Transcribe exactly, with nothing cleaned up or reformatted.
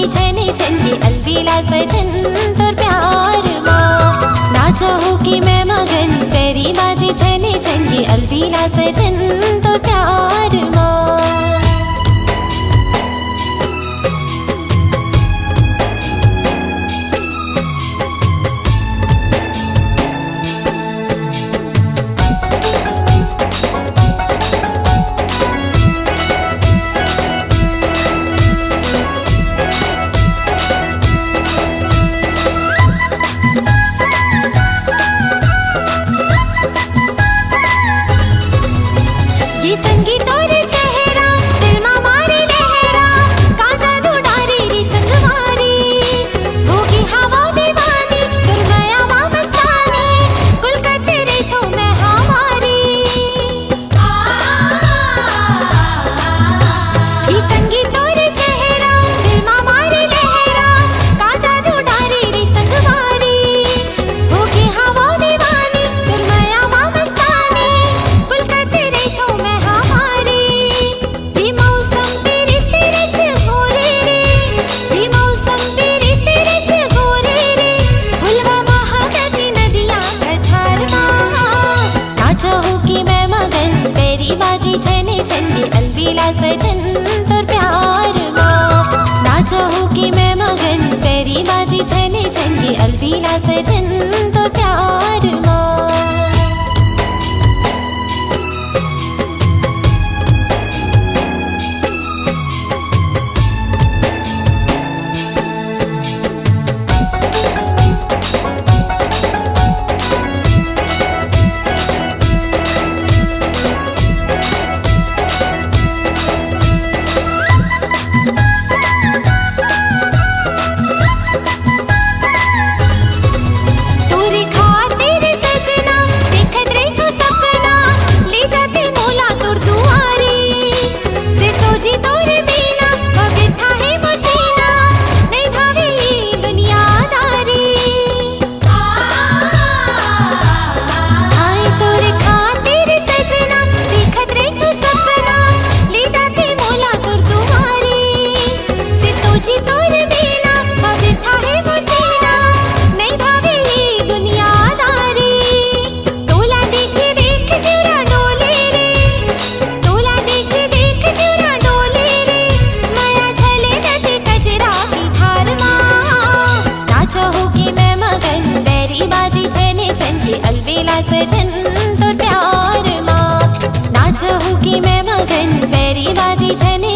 छने छन के अलबेला सजन तोर प्यार मा। नाचहूँ कि मैं मगन पैरी बाजे छने छन के अलबेला सजन तोर प्यार मा। ये संगी तोर चेहरा, दिल मा मारे लहरा, का जादू डारे रे संगवारी। होगी हवा दीवानी, तोर मया मा मस्तानी, कुल कते रे तो मैं हमारी। ये संगी तोर चेहरा, दिल मा मारे लहरा, का जादू डारे रे संगवारी। होगी हवा दीवानी, तोर मया मा मस्तानी, कुल कते रे तो मैं हमारी। ये मौसम पीरित रस घोरे रे, ये मौसम पीरित रस घोरे रे, फुलवा महकती नदिया कछार मा। नाचहूँ कि मैं मगन पैरी बाजे छने छन के अलबेला सजन तोर प्यार मा। नाचहूँ कि मैं मगन पैरी बाजे छने छन के अलबेला सजन तोर प्यार मा। तोरे खातिर सजना, देखत रहिथों सपना, ले जाते मोला तोर दुआरी। सिर्फ तो जी तोरे बिना, अब बिरथा हे मोर जीना, नइ भावे ये दुनियादारी। हाय तोरे खातिर सजना, देखत रहिथों सपना, ले जाते मोला तोर दुआरी। सिर्फ तो जी तोरे बिना, अब बिरथा हे मोर जीना, नइ भावे ये दुनियादारी। तोला देखे देख जिउरा डोले रे, तोला देखे देख जिउरा डोले रे, मया झले नदी कजरा की धार मा। नाचहूँ कि मैं मगन पैरी बाजे छने छन के अलबेला सजन तोर प्यार मा। नाचहूँ कि मैं मगन पैरी बाजे छने